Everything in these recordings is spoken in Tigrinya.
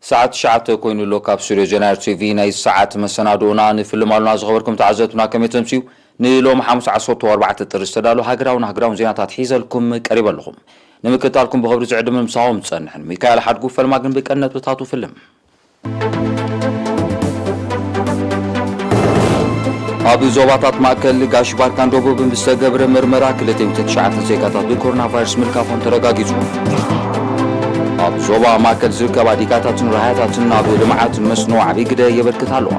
ሰዓት ትሽዓተ ኮይኑ ኣሎ። ካብ ስቱድዮ ዜና ኤር ቲ ቪ ናይ ሰዓት መሰናድኦና ንፍልም ኣሉና። ዝኸበርኩም ተዓዘብትና ከመይ ተምስዩ? ንሎም ሓሙስ ዓሰርተ ኣርባዕተ ጥሪ ዝተዳሉ ሃገራውን ሃገራውን ዜናታት ሒዘልኩም ቀሪበ ኣለኹም። ንምክትታልኩም ብኽብሪ ዝዕድምን ምሳኹም ዝጸንሕን ሚካኤል ሓድጉ ፈልማ ግን ብቀን ነጥብታቱ ፍልም። ኣብ ዞባታት ማእከል ጋሽ ባርካን ደቡብን ብዝተገብረ ምርመራ ክልተ ሚእቲ ትሽዓተ ዜጋታት ብኮሮና ቫይረስ ምልካፎም ተረጋጊጹ። ኣብ ዞባ ማእከል ዝርከባ ዲጋታትን ራህያታትን ኣብ ልምዓት መስኖ ዓቢ ግደ የበርክት ኣለዋ።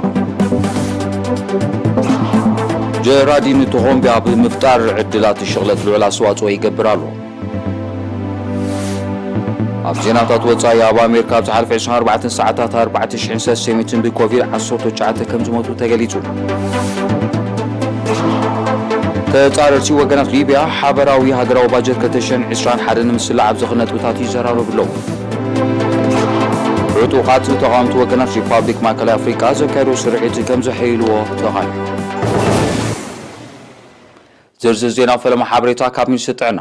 ጀራዲን ቶኾምቢ ኣብ ምፍጣር ዕድላት ሽቕለት ልዑል ኣስተዋጽኦ ይገብር ኣሎ። ኣብ ዜናታት ወጻኢ፣ ኣብ ኣሜሪካ ኣብ ዝሓለፈ ዕስራን ኣርባዕተን ሰዓታት ኣርባዕተ ሽሕን ሰለስተን ሚእትን ብኮቪድ ዓሰርተ ትሽዓተ ከም ዝሞቱ ተገሊጹ። ተጻረርቲ ወገናት ሊብያ ሓበራዊ ሃገራዊ ባጀት ክልተ ሽሕን ዕስራን ሓደን ንምስላዕ ኣብ ዝኽሪ ነጥብታት ይዘራረቡ ኣለዉ። ዕጡቓት ተቓወምቲ ወገናት ሪፓብሊክ ማእከላይ ኣፍሪቃ ዘካየዶ ስርሒት ከም ዘሐይልዎ ተቓኒዑ። ዝርዝር ዜና ፈለማ ሓበሬታ ካብ ሚኒስትሪ ጥዕና።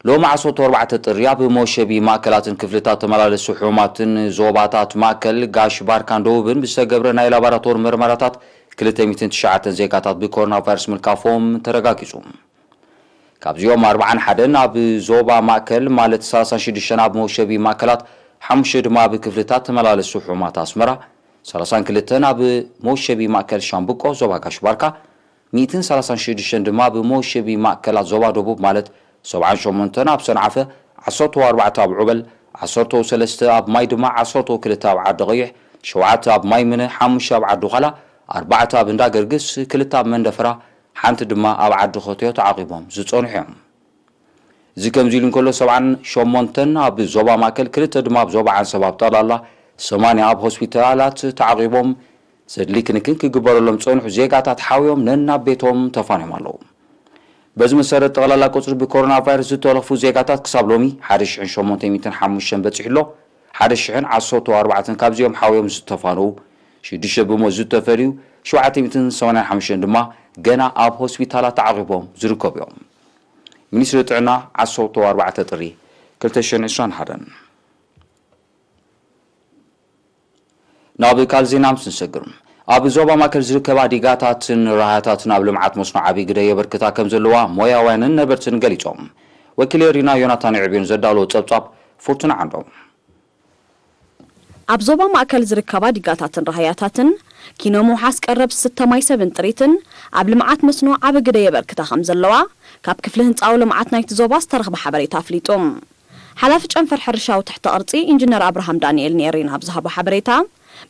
ሎም ዓሰርተ ኣርባዕተ ጥሪ ኣብ መወሸቢ ማእከላትን ክፍልታት ተመላለስቲ ሕሙማትን ዞባታት ማእከል፣ ጋሽ ባርካን ደቡብን ብዝተገብረ ናይ ላቦራቶሪ መርመራታት ክልተ ሚእትን ትሽዓተን ዜጋታት ብኮሮና ቫይረስ ምልካፎም ተረጋጊጹ። ካብዚኦም ኣርብዓን ሓደን ኣብ ዞባ ማእከል፣ ማለት ሰላሳን ሽዱሽተን ኣብ መወሸቢ ማእከላት፣ ሓሙሽተ ድማ ኣብ ክፍልታት ተመላለስቲ ሕሙማት ኣስመራ፣ ሰላሳን ክልተን ኣብ መወሸቢ ማእከል ሻምብቆ ዞባ ጋሽ ባርካ፣ ሚእትን ሰላሳን ሽዱሽተን ድማ ብመወሸቢ ማእከላት ዞባ ደቡብ፣ ማለት ሰብዓን ሸሞንተን ኣብ ሰንዓፈ፣ ዓሰርተ ኣርባዕተ ኣብ ዑበል፣ ዓሰርተ ሰለስተ ኣብ ማይ ድማ፣ ዓሰርተ ክልተ ኣብ ዓዲ ቐይሕ፣ ሸውዓተ ኣብ ማይ ምነ፣ ሓሙሽተ ኣብ ዓዲ ዃላ፣ ኣርባዕተ ኣብ እንዳ ገርግስ፣ ክልተ ኣብ መንደፈራ፣ ሓንቲ ድማ ኣብ ዓዲ ኸትዮ ተዓቒቦም ዝጸንሑ እዮም። እዚ ከምዚ ኢሉ እንከሎ፣ ሰብዓን ሸሞንተን ኣብ ዞባ ማእከል፣ ክልተ ድማ ኣብ ዞባ ዓንሰባ፣ ኣብ ጠቕላላ ሰማንያ ኣብ ሆስፒታላት ተዓቒቦም ዘድሊ ክንክን ክግበረሎም ጸኒሑ፣ ዜጋታት ሓውዮም ነናብ ቤቶም ተፋንዮም ኣለዉ። በዚ መሰረት፣ ጠቕላላ ቁጽሪ ብኮሮና ቫይረስ ዝተለኽፉ ዜጋታት ክሳብ ሎሚ ሓደ ሽሕን ሸሞንተ ሚእትን ሓሙሽተን በጺሑ ኣሎ። ሓደ ሽሕን ዓሰርተ ኣርባዕተን ካብዚኦም ሓውዮም ዝተፋነዉ፣ ሽዱሽተ ብሞት ዝተፈልዩ፣ ሸውዓተ ሚእትን ሰማንያን ሓሙሽተን ድማ ገና ኣብ ሆስፒታላት ተዓቒቦም ዝርከቡ እዮም። ሚኒስትሪ ጥዕና፣ ዓሰርተ ኣርባዕተ ጥሪ ክልተ ሽሕን ዕስራን ሓደን። ናብ ካልእ ዜና ምስ ንሰግር፣ ኣብ ዞባ ማእከል ዝርከባ ዲጋታትን ራህያታትን ኣብ ልምዓት መስኖ ዓቢ ግደ የበርክታ ከም ዘለዋ ሞያውያንን ነበርትን ገሊጾም። ወኪል ኤሪና ዮናታን ዕብዮን ዘዳለዎ ጸብጻብ ፍርቱና ዓንዶም። ኣብ ዞባ ማእከል ዝርከባ ዲጋታትን ራህያታትን ኪኖ ምውሓስ ቀረብ ዝስተ ማይ ሰብን ጥሪትን ኣብ ልምዓት መስኖ ዓቢ ግደ የበርክታ ከም ዘለዋ ካብ ክፍሊ ህንጻዊ ልምዓት ናይቲ ዞባ ዝተረኽበ ሓበሬታ ኣፍሊጡ። ሓላፊ ጨንፈር ሕርሻዊ ትሕተ ቅርጺ ኢንጂነር ኣብርሃም ዳንኤል ንኤሪና ኣብ ዝሃቦ ሓበሬታ፣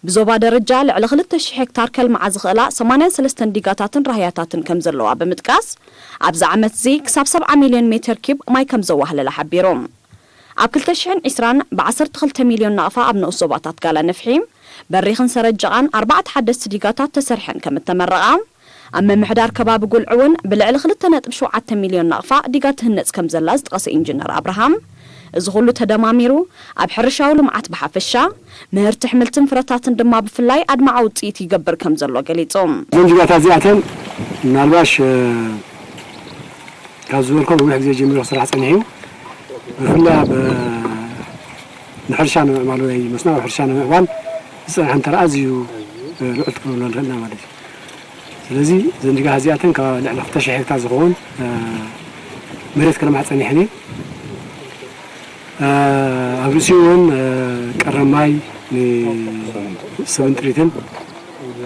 ብዞባ ደረጃ ልዕሊ ክልተ ሽሕ ሄክታር ከልምዓ ዝኽእላ ሰማንያን ሰለስተን ዲጋታትን ራህያታትን ከም ዘለዋ ብምጥቃስ፣ ኣብዚ ዓመት እዚ ክሳብ ሰብዓ ሚልዮን ሜትር ኪብ ማይ ከም ዘዋህለላ ሓቢሩ። ኣብ ክልተ ሽሕን ዕስራን ብ ዓሰርተ ክልተ ሚልዮን ናቕፋ ኣብ ንኡስ ዞባታት ጋላ ነፍሒ፣ በሪኽን ሰረጀቓን ኣርባዕተ ሓደስቲ ዲጋታት ተሰሪሐን ከም እተመረቓ፣ ኣብ ምምሕዳር ከባቢ ጉልዒ እውን ብልዕሊ ክልተ ነጥቢ ሸውዓተ ሚልዮን ናቕፋ ዲጋ ትህነጽ ከም ዘላ ዝጠቐሰ ኢንጂነር ኣብርሃም፣ እዚ ኩሉ ተደማሚሩ ኣብ ሕርሻዊ ልምዓት ብሓፈሻ፣ ምህርቲ ኣሕምልትን ፍረታትን ድማ ብፍላይ ኣድማዒ ውጽኢት ይገብር ከም ዘሎ ገሊጹ። እዘን ዲጋታት እዚኣተን ምናልባሽ፣ እ፣ ካብ ዝበልኮ ነዊሕ ግዜ ጀሚሩ ክስራሕ ጸኒሑ እዩ። ብፍላይ ኣብ ንሕርሻ ንምዕባል ወይ መስኖ ኣብ ሕርሻ ንምዕባል ዝጸንሐ እንተረኣ ኣዝዩ፣ እ፣ ልዑል ክንብሎ ንኽእል ኢና ማለት እዩ። ስለዚ እዘን ዲጋ እዚኣተን ካብ ልዕሊ ክልተ ሽሕ ሄክታር ዝኸውን፣ እ፣ መሬት ከለምዓ ጸኒሐን እየን። እ፣ ኣብ ርእሲኡ እውን፣ እ፣ ቀረብ ማይ ንሰብን ጥሪትን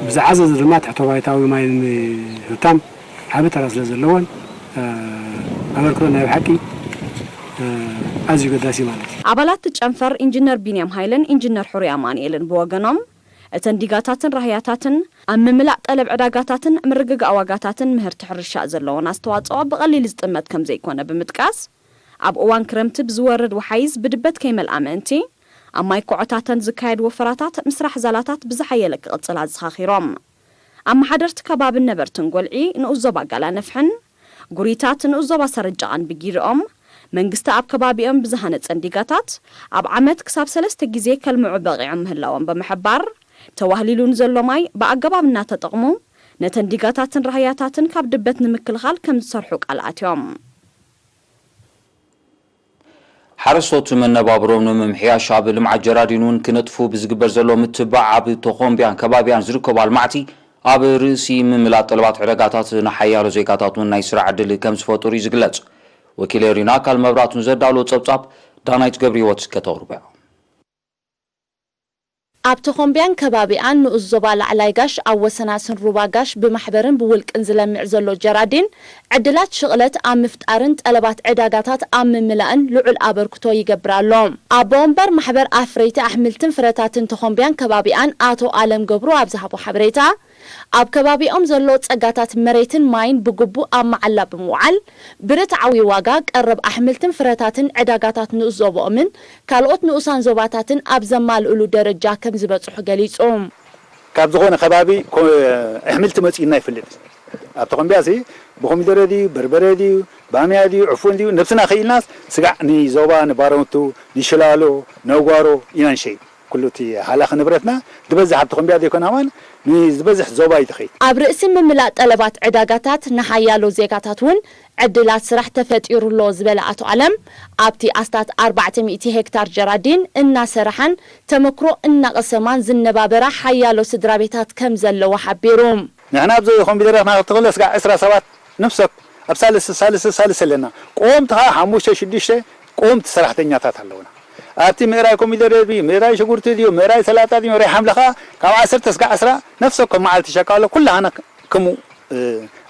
ብዝዓዘዘ ድማ ትሕተ ባይታዊ ማይ ንህብታም ዓቢ ተራ ስለ ዘለወን፣ እ፣ ኣበርክቶ ናይ ብሓቂ፣ እ፣ ኣዝዩ ገዳሲ ማለት እዩ። ኣባላት እቲ ጨንፈር ኢንጂነር ቢንያም ሃይለን ኢንጂነር ሕሩይ ኣማኑኤልን ብወገኖም፣ እተን ዲጋታትን ራህያታትን ኣብ ምምላእ ጠለብ ዕዳጋታትን ምርግጋእ ዋጋታትን ምህርቲ ሕርሻ ዘለወን ኣስተዋጽኦ ብቐሊል ዝጥመት ከም ዘይኮነ ብምጥቃስ፣ ኣብ እዋን ክረምቲ ብዝወርድ ወሓይዝ ብድበት ከይመልኣ ምእንቲ፣ ኣብ ማይ ኮዖታተን ዝካየድ ወፈራታት ምስራሕ ዛላታት ብዝሓየለ ክቕጽል ኣዘኻኺሮም። ኣመሓደርቲ ከባብን ነበርትን ጎልዒ ንኡስ ዞባ ጋላ ነፍሕን፣ ጉሪታት ንኡስ ዞባ ሰረጃቓን ብጊደኦም፣ መንግስቲ ኣብ ከባቢኦም ብዝሃነጸን ዲጋታት፣ ኣብ ዓመት ክሳብ ሰለስተ ግዜ ከልምዑ በቒዖም ምህላዎም ብምሕባር፣ ተዋህሊሉ ንዘሎ ማይ ብኣገባብ እናተጠቕሙ፣ ነተን ዲጋታትን ራህያታትን ካብ ድበት ንምክልኻል ከም ዝሰርሑ ቃል ኣትዮም። ሓረስቶት መነባብሮም ንምምሕያሽ ኣብ ልምዓት ጀራዲን እውን ክነጥፉ ብዝግበር ዘሎ ምትባዕ፣ ኣብ ተኾምቢያን ከባቢያን ዝርከቡ ኣልማዕቲ ኣብ ርእሲ ምምላጥ ጠለባት ዕዳጋታት ንሓያሎ ዜጋታት እውን ናይ ስራሕ ዕድል ከም ዝፈጥሩ እዩ ዝግለጽ። ወኪል ኤሪና ኣካል መብራቱን ዘዳለዎ ጸብጻብ ዳናይት ገብረ ህይወት ከተቕርቦ እያ። ኣብ ተኾምቢያን ከባቢኣን ንኡስ ዞባ ላዕላይ ጋሽ ኣብ ወሰናስን ሩባ ጋሽ ብማሕበርን ብውልቅን ዝለምዕ ዘሎ ጀራዲን ዕድላት ሽቕለት ኣብ ምፍጣርን ጠለባት ዕዳጋታት ኣብ ምምላእን ልዑል ኣበርክቶ ይገብር ኣሎ። ኣቦ ወንበር ማሕበር ኣፍረይቲ ኣሕምልትን ፍረታትን ተኾምቢያን ከባቢኣን ኣቶ ኣለም ገብሩ ኣብ ዝሃቦ ሓበሬታ፣ ኣብ ከባቢኦም ዘሎ ጸጋታት መሬትን ማይን ብግቡእ ኣብ መዓላ ብምውዓል፣ ብርትዓዊ ዋጋ ቀረብ ኣሕምልትን ፍረታትን ዕዳጋታት ንኡስ ዞባኦምን ካልኦት ንኡሳን ዞባታትን ኣብ ዘማልእሉ ደረጃ ከም ዝበጽሑ ገሊጹ። ካብ ዝኾነ ከባቢ ኮ-፣ ኣሕምልቲ መጺኡና ይፈልጥ። ኣብ ተኾምቢያሲ ብኮሚደረ ድዩ፣ በርበረ ድዩ፣ ባምያ ድዩ፣ ዕፉን ድዩ፣ ነብስና ኸኢልናስ ስጋዕ ንዞባ፣ ንባረንቱ፣ ንሽላሎ፣ ነጓሮ ኢና ንሸይጥ። ኩሉ እቲ ሃላኺ ንብረትና ዝበዝሕ ኣብ ተኾምቢያ ዘይኮነ ኣማን ንዝበዝሕ ዞባ እዩ ዝኸይድ። ኣብ ርእሲ ምምላእ ጠለባት ዕዳጋታት ንሓያሎ ዜጋታት እውን ዕድላት ስራሕ ተፈጢሩ ኣሎ ዝበለ ኣቶ ኣለም፣ ኣብቲ ኣስታት ኣርባዕተ ሚእቲ ሄክታር ጀራዲን እናሰራሓን ተመክሮ እናቐሰማን ዝነባበራ ሓያሎ ስድራ ቤታት ከም ዘለዋ ሓቢሩ። ንሕና ኣብዚ ኮምፒውተር ክንተኽሎ ስጋዕ ዕስራ ሰባት ነፍሰ ኣብ ሳልስ፣ ሳልስ፣ ሳልስ ኣለና። ቆምቲ ኸዓ ሓሙሽተ፣ ሽዱሽተ ቆምቲ ሰራሕተኛታት ኣለውና። ኣብቲ ምእራይ ኮሚደረ ድዩ፣ ምእራይ ሽጉርቲ ድዩ፣ ምእራይ ሰላጣ ድዩ፣ ምእራይ ሓምሊ ኸዓ ካብ ዓሰርተ እስካብ ዕስራ ነፍሰ ወከፍ መዓልቲ ሸቃሎ ኩላህና ከምኡ፣ እ፣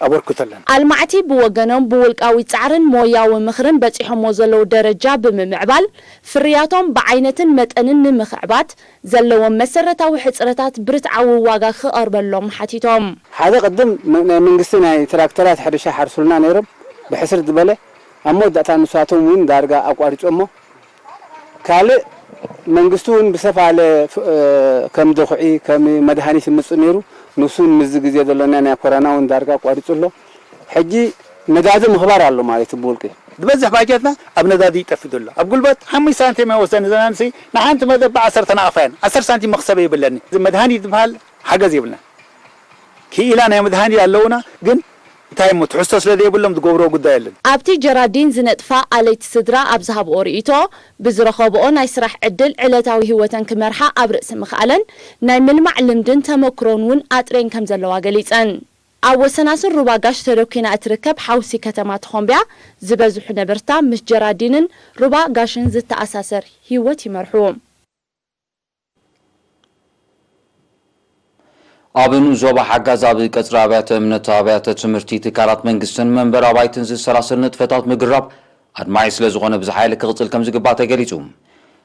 ኣበርክቶ ኣለና። ኣልማዕቲ ብወገኖም ብውልቃዊ ጻዕርን ሞያዊ ምኽርን በጺሖሞ ዘለዉ ደረጃ ብምምዕባል ፍርያቶም ብዓይነትን መጠንን ንምኽዕባት ዘለዎም መሰረታዊ ሕጽረታት ብርትዓዊ ዋጋ ክቐርበሎም ሓቲቶም። ሓደ ቅድም መ-፣ ናይ መንግስቲ ናይ ትራክተራት ሕርሻ ሓርሱልና ነይሮም ብሕስር ዝበለ፣ ኣብ መወዳእታ ንሳቶም እውን ዳርጋ ኣቋሪጾሞ። ካልእ መንግስቲ እውን ብሰፋለ ፍ-፣ እ፣ ከም ድኹዒ፣ ከም መድሃኒት ይምጽእ ነይሩ። ንሱ እውን ምስዚ ግዜ ዘሎና ናይ ኮሮና እውን ዳርጋ ኣቋሪጹ ኣሎ። ሕጂ ነዳዲ ምኽባር ኣሎ ማለት እዩ ብውልቂ። ዝበዝሕ ባጀትና ኣብ ነዳዲ ይጠፍእ ዘሎ። ኣብ ጉልበት ሓሙሽተ ሳንቲም ኣይወስደን። እዘን ኣንስቲ ንሓንቲ መደብ ብዓሰርተ ናቕፋ እየን። ዓሰርተ ሳንቲም መኽሰብ የብለኒ። እዚ መድሃኒት ዝበሃል ሓገዝ የብልና። ክኢላ ናይ መድሃኒት ኣለውና፣ ግን እንታይ እሞ ትሕዝቶ ስለ ዘይብሎም ዝገብሮ ጉዳይ የለን። ኣብቲ ጀራዲን ዝነጥፋ ኣለይቲ ስድራ ኣብ ዝሃብኦ ርእይቶ፣ ብዝረኸብኦ ናይ ስራሕ ዕድል ዕለታዊ ህይወተን ክመርሓ ኣብ ርእሲ ምኽኣለን ናይ ምልማዕ ልምድን ተመክሮን እውን ኣጥሬን ከም ዘለዋ ገሊጸን። ኣብ ወሰናስን ሩባ ጋሽ ተደኲና እትርከብ ሓውሲ ከተማ ተኾምቢያ ዝበዝሑ ነበርታ ምስ ጀራዲንን ሩባ ጋሽን ዝተኣሳሰር ህይወት ይመርሑ። ኣብ ንኡስ ዞባ ሓጋዝ ኣብ ቀጽሪ ኣብያተ እምነት፣ ኣብያተ ትምህርቲ፣ ትካላት መንግስትን መንበሪ ኣባይትን ዝሰላሰል ንጥፈታት ምግራብ ኣድማዒ ስለ ዝኾነ ብዝሓየለ ክቕጽል ከም ዝግባእ ተገሊጹ።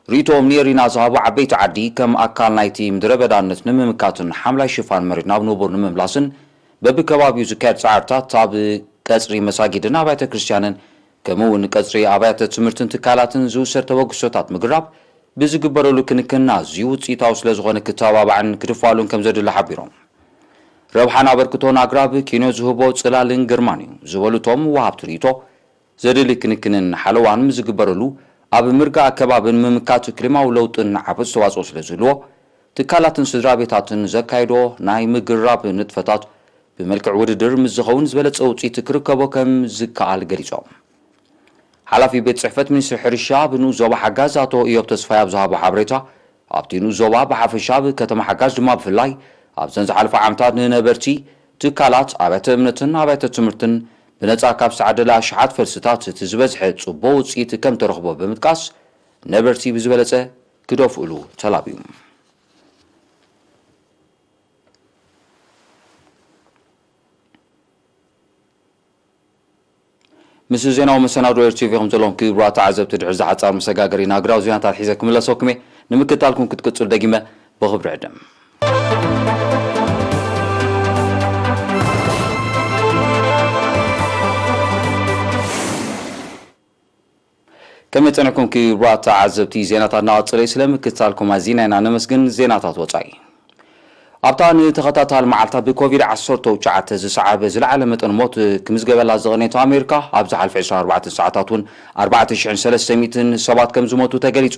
ርእይቶኦም ንኤሪና ዝሃቡ ዓበይቲ ዓዲ፣ ከም ኣካል ናይቲ ምድረ በዳነት ንምምካትን ሓምላይ ሽፋን መሬት ናብ ንቡር ንምምላስን በብከባቢኡ ዝካየድ ጻዕርታት ኣብ ቀጽሪ መሳጊድን ኣብያተ ክርስቲያንን ከምኡ እውን ቀጽሪ ኣብያተ ትምህርትን ትካላትን ዝውሰድ ተበግሶታት ምግራብ ብዝግበረሉ ክንክን ኣዝዩ ውጽኢታዊ ስለ ዝኾነ ክተባባዕን ክድፋሉን ከም ዘድሊ ሓቢሮም። ረብሓን ኣበርክቶን ኣግራብ ኪኖ ዝህቦ ጽላልን ግርማን እዩ ዝበሉ እቶም ወሃብቲ ርእይቶ፣ ዘድሊ ክንክንን ሓለዋን ምስ ዝግበረሉ ኣብ ምርጋእ ኣከባብን ምምካት ክሊማዊ ለውጥን ዓቢ ኣስተዋጽኦ ስለ ዝህልዎ፣ ትካላትን ስድራ ቤታትን ዘካይዶ ናይ ምግራብ ንጥፈታት ብመልክዕ ውድድር ምስ ዝኸውን ዝበለጸ ውጽኢት ክርከቦ ከም ዝከኣል ገሊጾም። ሓላፊ ቤት ጽሕፈት ሚኒስትሪ ሕርሻ ኣብ ንኡስ ዞባ ሓጋዝ ኣቶ ኢዮብ ተስፋይ ኣብ ዝሃቦ ሓበሬታ፣ ኣብቲ ንኡስ ዞባ ብሓፈሻ ኣብ ከተማ ሓጋዝ ድማ ብፍላይ ኣብዘን ዝሓለፋ ዓመታት ንነበርቲ ትካላት፣ ኣብያተ እምነትን ኣብያተ ትምህርትን ብነጻ ካብ ዝተዓደለ ኣሽሓት ፈልስታት እቲ ዝበዝሐ ጽቡቕ ውጽኢት ከም ተረኽቦ ብምጥቃስ፣ ነበርቲ ብዝበለጸ ክደፍእሉ ተላብዩ። ምስ ዜናዊ መሰናዶ ኤር ቲ ቪ ኢኹም ዘለኹም ክቡራት ተዓዘብቲ። ድሕሪ እዚ ሓጻር መሰጋገሪ ናግራዊ ዜናታት ሒዘ ክምለሰኩም እየ። ንምክትታልኩም ክትቅጽሉ ደጊመ ብኽብሪ ዕድም። ከመይ ጸኒሕኩም ክቡራት ተዓዘብቲ? ዜናታት እናቐጸለ እዩ። ስለ ምክትታልኩም ኣዚና ኢና ነመስግን። ዜናታት ወጻኢ። ኣብታ ንተኸታታሊ መዓልታት ብኮቪድ ዓሰርተ ትሽዓተ ዝሰዓበ ዝለዓለ መጠን ሞት ክምዝገበላ ዝቐነየት ኣሜሪካ፣ ኣብ ዝሓለፈ ዕስራን ኣርባዕተን ሰዓታት እውን ኣርባዕተ ሽሕን ሰለስተ ሚእትን ሰባት ከም ዝሞቱ ተገሊጹ።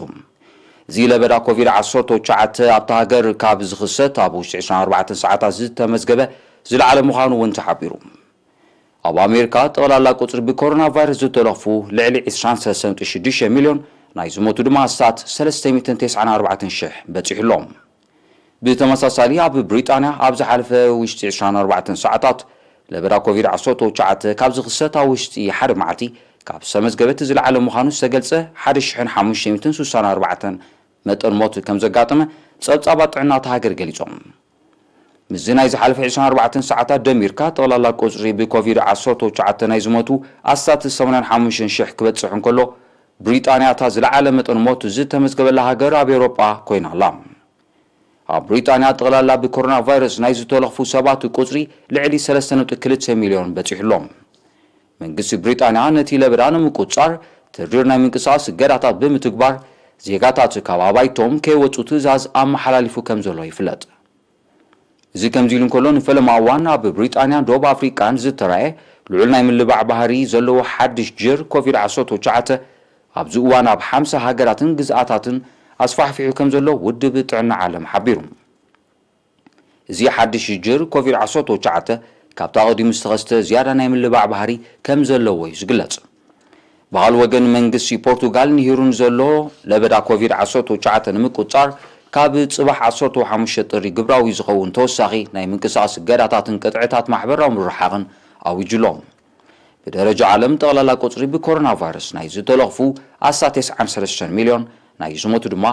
እዚ ለበዳ ኮቪድ ዓሰርተ ትሽዓተ ኣብታ ሃገር ካብ ዝኽሰት ኣብ ውሽጢ ዕስራን ኣርባዕተን ሰዓታት ዝተመዝገበ ዝለዓለ ምዃኑ እውን ተሓቢሩ። ኣብ ኣሜሪካ ጠቕላላ ቁጽሪ ብኮሮና ቫይረስ ዝተለኽፉ ልዕሊ ዕስራን ሰለስተን ነጥቢ ሽዱሽተ ሚልዮን ናይ ዝሞቱ ድማ ኣስታት ሰለስተ ሚእትን ተስዓን ኣርባዕተን ሽሕ በጺሑ ኣሎ። ብተመሳሳሊ ኣብ ብሪጣንያ ኣብ ዝሓለፈ ውሽጢ ዕስራን ኣርባዕተን ሰዓታት ለበዳ ኮቪድ ዓሰርተ ትሽዓተ ካብ ዝኽሰት ኣብ ውሽጢ ሓደ መዓልቲ ካብ ዝተመዝገበ እቲ ዝለዓለ ምዃኑ ዝተገልጸ ሓደ ሽሕን ሓሙሽተ ሚእትን ስሳን ኣርባዕተን መጠን ሞት ከም ዘጋጠመ ጸብጻባት ጥዕና እታ ሃገር ገሊጾም። ምስዚ ናይ ዝሓለፈ ዕስራን ኣርባዕተን ሰዓታት ደሚርካ ጠቕላላ ቁጽሪ ብኮቪድ ዓሰርተ ትሽዓተ ናይ ዝሞቱ ኣስታት ሰማንያን ሓሙሽተን ሽሕ ክበጽሕ እንከሎ፣ ብሪጣንያ እታ ዝለዓለ መጠን ሞት ዝተመዝገበላ ሃገር ኣብ ኤውሮጳ ኮይና ኣላ። ኣብ ብሪጣንያ ጠቕላላ ብኮሮና ቫይረስ ናይ ዝተለኽፉ ሰባት ቁጽሪ ልዕሊ ሰለስተ ነጥቢ ክልተ ሚልዮን በጺሑ ኣሎ። መንግስቲ ብሪጣንያ ነቲ ለበዳ ንምቁጽጻር ተሪር ናይ ምንቅስቓስ እገዳታት ብምትግባር ዜጋታት ካብ ኣባይቶም ከይወጹ ትእዛዝ ኣመሓላሊፉ ከም ዘሎ ይፍለጥ። እዚ ከምዚ ኢሉ እንከሎ፣ ንፈለማ እዋን ኣብ ብሪጣንያን ደቡብ ኣፍሪቃን ዝተራእየ ልዑል ናይ ምልባዕ ባህሪ ዘለዎ ሓድሽ ጅር ኮቪድ ዓሰርተ ትሽዓተ ኣብዚ እዋን ኣብ ሓምሳ ሃገራትን ግዝኣታትን ኣስፋሕፊሑ ከም ዘሎ ውድብ ጥዕና ዓለም ሓቢሩ። እዚ ሓድሽ ጅር ኮቪድ ዓሰርተ ትሽዓተ ካብቲ ኣቐዲሙ ዝተኸስተ ዝያዳ ናይ ምልባዕ ባህሪ ከም ዘለዎ እዩ ዝግለጽ። ብኻልእ ወገን መንግስቲ ፖርቱጋል ንሂሩ ንዘሎ ለበዳ ኮቪድ ዓሰርተ ትሽዓተ ንምቁጽጻር ካብ ጽባሕ ዓሰርተ ሓሙሽተ ጥሪ ግብራዊ ዝኸውን ተወሳኺ ናይ ምንቅስቓስ እገዳታትን ቅጥዕታት ማሕበራዊ ምርሓቕን ኣዊጁ ኣሎ። ብደረጃ ዓለም ጠቕላላ ቁጽሪ ብኮሮና ቫይረስ ናይ ዝተለኽፉ ኣስታት ተስዓን ሰለስተን ሚልዮን፣ ናይ ዝሞቱ ድማ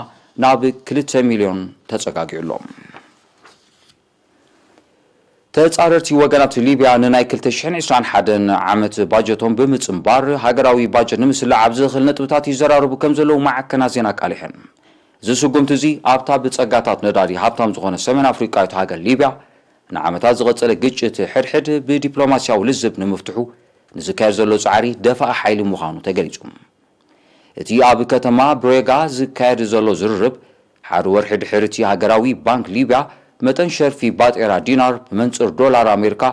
ናብ ክልተ ሚልዮን ተጸጋጊዑ ኣሎ። ተጻረርቲ ወገናት ሊብያ ንናይ ክልተ ሽሕን ዕስራን ሓደን ዓመት ባጀቶም ብምጽንባር ሃገራዊ ባጀት ንምስላዕ ኣብ ዝኽእል ነጥብታት ይዘራረቡ ከም ዘለዉ ማዕከናት ዜና ኣቃሊሐን። እዚ ስጉምቲ እዚ ኣብታ ብጸጋታት ነዳዲ ሃብታም ዝኾነ ሰሜን ኣፍሪቃዊት ሃገር ሊብያ ንዓመታት ዝቐጸለ ግጭት ሕድሕድ ብዲፕሎማስያዊ ልዝብ ንምፍትሑ ንዝካየድ ዘሎ ጻዕሪ ደፋኢ ሓይሊ ምዃኑ ተገሊጹ። እቲ ኣብ ከተማ ብሬጋ ዝካየድ ዘሎ ዝርርብ፣ ሓደ ወርሒ ድሕሪ እቲ ሃገራዊ ባንክ ሊብያ መጠን ሸርፊ ባጤራ ዲናር ብመንጽር ዶላር ኣሜሪካ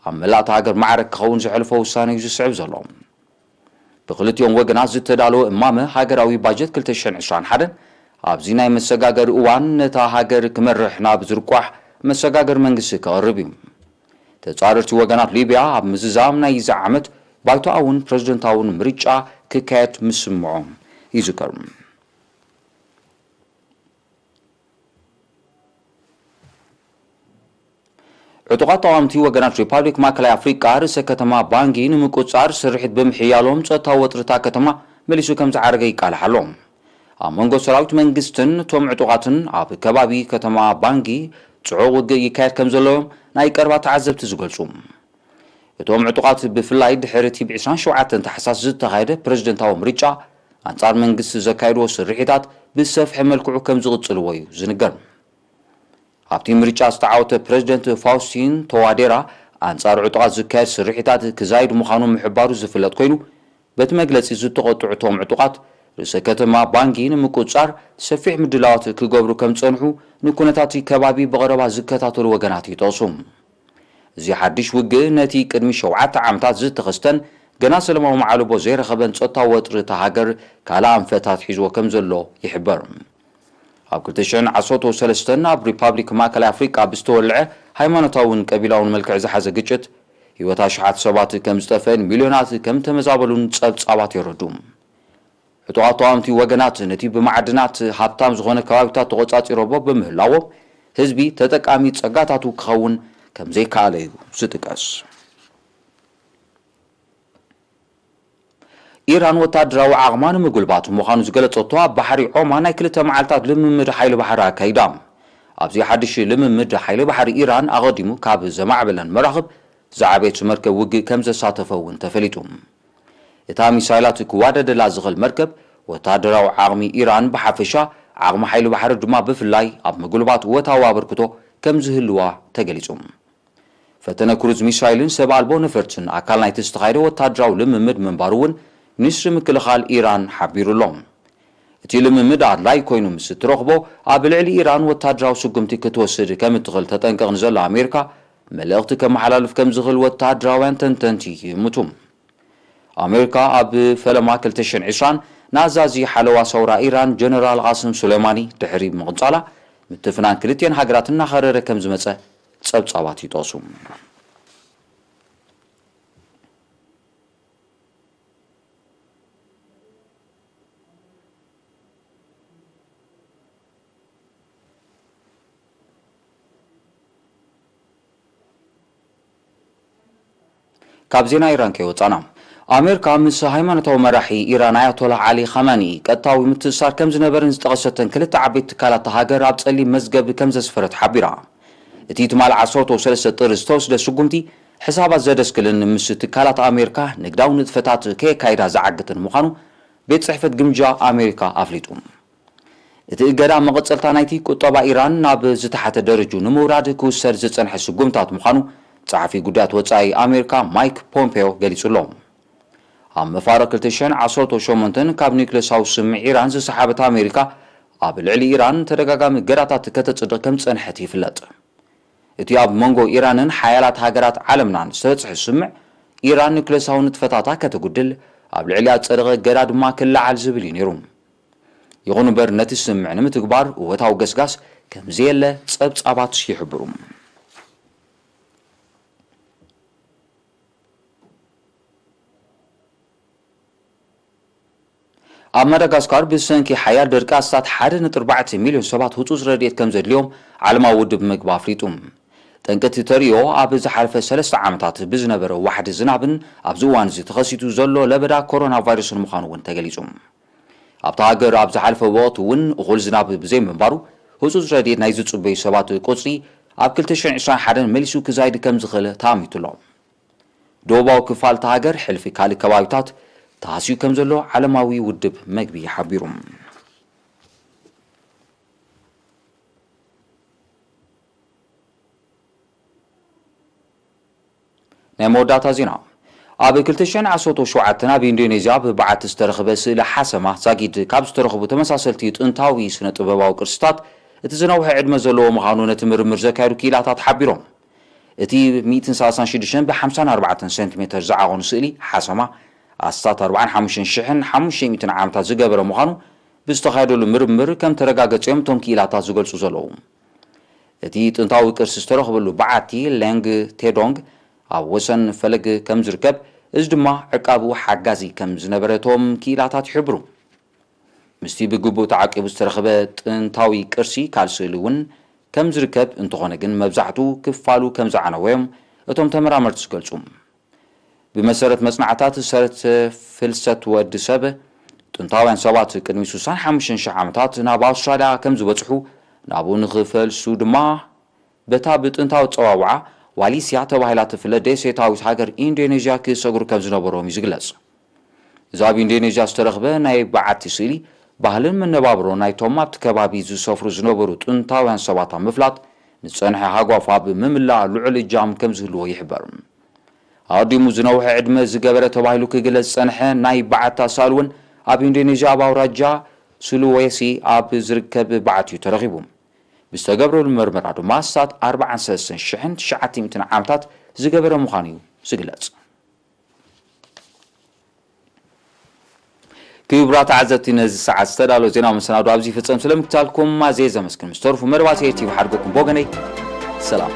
ኣብ መላእታ ሃገር ማዕረ ክኸውን ዘሕልፎ ውሳነ እዩ ዝስዕብ ዘሎ። ብክልቲኦም ወገናት ዝተዳለወ እማመ ሃገራዊ ባጀት ክልተ ሽሕን ዕስራን ሓደን ኣብዚ ናይ መሰጋገሪ እዋን ነታ ሃገር ክመርሕ ናብ ዝርቋሕ መሰጋገሪ መንግስቲ ከቕርብ እዩ። ተጻረርቲ ወገናት ሊብያ ኣብ ምዝዛም ናይዚ ዓመት ባይቶኣውን ፕረዚደንታውን ምርጫ ክካየድ ምስምዖም ይዝከር። ዕጡቓት ተቓወምቲ ወገናት ሪፓብሊክ ማእከላይ ኣፍሪቃ ርእሰ ከተማ ባንጊ ንምቁጽጻር ስርሒት ብምሕያሎም ጸጥታዊ ወጥርታ ከተማ መሊሱ ከም ዝዓረገ ይቃልሕ ኣሎ። ኣብ መንጎ ሰራዊት መንግስትን እቶም ዕጡቓትን ኣብ ከባቢ ከተማ ባንጊ ጽዑቕ ውግእ ይካየድ ከም ዘሎ እዮም ናይ ቀረባ ተዓዘብቲ ዝገልጹ። እቶም ዕጡቓት ብፍላይ ድሕሪ እቲ ብ ዕስራን ሸውዓተን ታሕሳስ ዝተኻየደ ፕረዚደንታዊ ምርጫ ኣንጻር መንግስቲ ዘካየድዎ ስርሒታት ብሰፍሐ መልክዑ ከም ዝቕጽልዎ እዩ ዝንገር። ኣብቲ ምርጫ ዝተዓወተ ፕረዚደንት ፋውስቲን ተዋዴራ ኣንጻር ዕጡቓት ዝካየድ ስርሒታት ክዛይድ ምዃኑ ምሕባሩ ዝፍለጥ ኮይኑ፣ በቲ መግለጺ ዝተቖጥዑ እቶም ዕጡቓት ርእሰ ከተማ ባንጊ ንምቁጽጻር ሰፊሕ ምድላዋት ክገብሩ ከም ዝጸንሑ ንኩነታት ከባቢ ብቐረባ ዝከታተሉ ወገናት ይጠቕሱ። እዚ ሓድሽ ውግእ ነቲ ቅድሚ ሸውዓተ ዓመታት ዝተኸስተን ገና ሰላማዊ መዓልቦ ዘይረኸበን ጸጥታዊ ወጥሪ እታ ሃገር ካልእ ኣንፈት ኣትሒዝዎ ከም ዘሎ ይሕበር። ኣብ ክልተ ሽሕን ዓሰርተ ሰለስተን ኣብ ሪፓብሊክ ማእከላይ ኣፍሪቃ ብዝተወልዐ ሃይማኖታውን ቀቢላውን መልክዕ ዝሓዘ ግጭት ህይወት ኣሽሓት ሰባት ከም ዝጠፍአን ሚልዮናት ከም ተመዛበሉን ጸብጻባት የረድኡ። ዕጡቓት ተቓወምቲ ወገናት ነቲ ብማዕድናት ሃብታም ዝኾነ ከባቢታት ተቖጻጺሮሞ ብምህላዎም ህዝቢ ተጠቃሚ ጸጋታቱ ክኸውን ከም ዘይከኣለ እዩ ዝጥቀስ። ኢራን ወታደራዊ ዓቕማ ንምጉልባት ምዃኑ ዝገለጸቶ ኣብ ባሕሪ ዖማን ናይ ክልተ መዓልታት ልምምድ ሓይሊ ባሕሪ ኣካይዳ። ኣብዚ ሓድሽ ልምምድ ሓይሊ ባሕሪ ኢራን ኣቐዲሙ ካብ ዘማዕበለን መራኽብ ዝዓበየት መርከብ ውግእ ከም ዘሳተፈ እውን ተፈሊጡ። እታ ሚሳይላት ክዋደደላ ዝኽእል መርከብ ወታደራዊ ዓቕሚ ኢራን ብሓፈሻ ዓቕሚ ሓይሊ ባሕሪ ድማ ብፍላይ ኣብ ምጉልባት ወታዊ ኣበርክቶ ከም ዝህልዋ ተገሊጹ። ፈተነ ክሩዝ ሚሳይልን ሰብ ኣልቦ ነፈርትን ኣካል ናይቲ ዝተኻየደ ወታደራዊ ልምምድ ምንባሩ እውን ሚኒስትሪ ምክልኻል ኢራን ሓቢሩ ኣሎ። እቲ ልምምድ ኣድላይ ኮይኑ ምስ እትረኽቦ ኣብ ልዕሊ ኢራን ወታደራዊ ስጉምቲ ክትወስድ ከም እትኽእል ተጠንቀቕ ንዘሎ ኣሜሪካ መልእኽቲ ከመሓላልፍ ከም ዝኽእል ወታደራውያን ተንተንቲ ይእምቱ። ኣሜሪካ ኣብ ፈለማ ክልተ ሽሕን ዕስራን ንኣዛዚ ሓለዋ ሰውራ ኢራን ጀነራል ቃስም ሱሌማኒ ድሕሪ ምቕንጻላ ምትፍናን ክልቲኤን ሃገራት እናኸረረ ከም ዝመጸ ጸብጻባት ይጠቕሱ። ካብ ዜና ኢራን ከይወጻና፣ ኣሜሪካ ምስ ሃይማኖታዊ መራሒ ኢራን ኣያቶላህ ዓሊ ኻማኒ ቀጥታዊ ምትእስሳር ከም ዝነበረን ዝጠቐሰተን ክልተ ዓበይቲ ትካላት እታ ሃገር ኣብ ጸሊም መዝገብ ከም ዘስፈረት ሓቢራ። እቲ ትማል ዓሰርተ ሰለስተ ጥሪ ዝተወስደ ስጉምቲ፣ ሕሳባት ዘደስክልን ምስ ትካላት ኣሜሪካ ንግዳዊ ንጥፈታት ከየካይዳ ዝዓግትን ምዃኑ ቤት ጽሕፈት ግምጃ ኣሜሪካ ኣፍሊጡ። እቲ እገዳ መቐጸልታ ናይቲ ቁጠባ ኢራን ናብ ዝተሓተ ደረጁ ንምውራድ ክውሰድ ዝጸንሐ ስጉምታት ምዃኑ ጸሓፊ ጉዳያት ወጻኢ ኣሜሪካ ማይክ ፖምፔዮ ገሊጹ ኣሎ። ኣብ መፋርቕ ክልተ ሽሕን ዓሰርተ ሸሞንተን ካብ ኒውክለሳዊ ስምምዕ ኢራን ዝሰሓበት ኣሜሪካ፣ ኣብ ልዕሊ ኢራን ተደጋጋሚ እገዳታት ከተጽድቕ ከም ዝጸንሐት ይፍለጥ። እቲ ኣብ መንጎ ኢራንን ሓያላት ሃገራት ዓለምናን ዝተበጽሐ ስምምዕ፣ ኢራን ኒውክለሳዊ ንጥፈታታ ከተጉድል፣ ኣብ ልዕሊኣ ዝጸደቐ እገዳ ድማ ክለዓል ዝብል እዩ ነይሩ። ይኹን እምበር፣ ነቲ ስምምዕ ንምትግባር እወታዊ ገስጋስ ከም ዘየለ ጸብጻባት ይሕብሩ። ኣብ ማዳጋስካር ብሰንኪ ሓያል ደርቂ ኣስታት ሓደ ነጥቢ ኣርባዕተ ሚልዮን ሰባት ህጹጽ ረድኤት ከም ዘድልዮም ዓለማዊ ውድብ ምግቢ ኣፍሊጡ። ጠንቂ እቲ ተርእዮ ኣብ ዝሓለፈ ሰለስተ ዓመታት ብዝነበረ ዋሕዲ ዝናብን ኣብዚ እዋን እዚ ተኸሲቱ ዘሎ ለበዳ ኮሮና ቫይረስን ምዃኑ እውን ተገሊጹ። ኣብታ ሃገር ኣብ ዝሓለፈ ወቕቲ እውን እኹል ዝናብ ብዘይምንባሩ፣ ህጹጽ ረድኤት ናይ ዝጽበዩ ሰባት ቁጽሪ ኣብ ክልተ ሽሕን ዕስራን ሓደን መሊሱ ክዛይድ ከም ዝኽእል ተኣሚቱ ኣሎ። ደቡባዊ ክፋል እታ ሃገር ሕልፊ ካልእ ከባቢታት ተሃስዩ ከም ዘሎ ዓለማዊ ውድብ መግቢ ሓቢሩ። ናይ መወዳእታ ዜና። ኣብ ክልተ ሽሕን ዓሰርተ ሸውዓተን ኣብ ኢንዶኔዝያ ብበዓቲ ዝተረኽበ ስእሊ ሓሰማ ዛጊድ ካብ ዝተረኽቡ ተመሳሰልቲ ጥንታዊ ስነ ጥበባዊ ቅርስታት እቲ ዝነውሐ ዕድመ ዘለዎ ምዃኑ ነቲ ምርምር ዘካየዱ ክኢላታት ሓቢሮም። እቲ ሚእትን ሰላሳን ሽዱሽተን ብሓምሳን ኣርባዕተን ሰንቲሜተር ዝዓቐኑ ስእሊ ሓሰማ ኣስታት ኣርባዓን ሓሙሽተን ሽሕን ሓሙሽተ ሚእትን ዓመታት ዝገበረ ምዃኑ ብዝተኻየደሉ ምርምር ከም ተረጋገጸ እዮም እቶም ክኢላታት ዝገልጹ ዘለዉ። እቲ ጥንታዊ ቅርሲ ዝተረኽበሉ በዓቲ ሌንግ ቴዶንግ ኣብ ወሰን ፈለግ ከም ዝርከብ፣ እዚ ድማ ዕቃቡ ሓጋዚ ከም ዝነበረ እቶም ክኢላታት ይሕብሩ። ምስቲ ብግቡእ ተዓቂቡ ዝተረኽበ ጥንታዊ ቅርሲ ካልእ ስእሊ እውን ከም ዝርከብ፣ እንተኾነ ግን መብዛሕትኡ ክፋሉ ከም ዝዓነወ እዮም እቶም ተመራመርቲ ዝገልጹ። ብመሰረት መጽናዕታት ሰረት ፍልሰት ወዲ ሰብ፣ ጥንታውያን ሰባት ቅድሚ ስሳን ሓሙሽተን ሽሕ ዓመታት ናብ ኣውስትራልያ ከም ዝበጽሑ፣ ናብኡ ንኽፈልሱ ድማ በታ ብጥንታዊ ጸዋውዓ ዋሊስያ ተባሂላ ትፍለጥ ደሴታዊት ሃገር ኢንዶኔዥያ ክሰግሩ ከም ዝነበሮም እዩ ዝግለጽ። እዚ ኣብ ኢንዶኔዥያ ዝተረኽበ ናይ በዓቲ ስእሊ፣ ባህልን መነባብሮ ናይቶም ኣብቲ ከባቢ ዝሰፍሩ ዝነበሩ ጥንታውያን ሰባት ኣብ ምፍላጥ፣ ንዝጸንሐ ሃጓፍ ኣብ ምምላእ ልዑል እጃም ከም ዝህልዎ ይሕበር። ኣቐዲሙ ዝነውሐ ዕድመ ዝገበረ ተባሂሉ ክግለጽ ዝጸንሐ ናይ በዓቲ ኣሳእል እውን ኣብ ኢንዶኔዥያ ኣብ ኣውራጃ ሱሉዌሲ ኣብ ዝርከብ በዓቲ እዩ ተረኺቡ። ብዝተገብረሉ መርመራ ድማ ኣስታት ኣርባዓን ሰለስተን ሽሕን ትሽዓተ ሚእትን ዓመታት ዝገበረ ምዃኑ እዩ ዝግለጽ። ክቡራት ተዓዘብቲ፣ ነዚ ሰዓት ዝተዳለወ ዜናዊ መሰናዶ ኣብዚ ይፍጸም። ስለምክታልኩም ኣዝየ ዘመስግን። ምስ ተርፉ መደባት ኤር ቲቪ ሓድገኩም ብወገነይ ሰላም።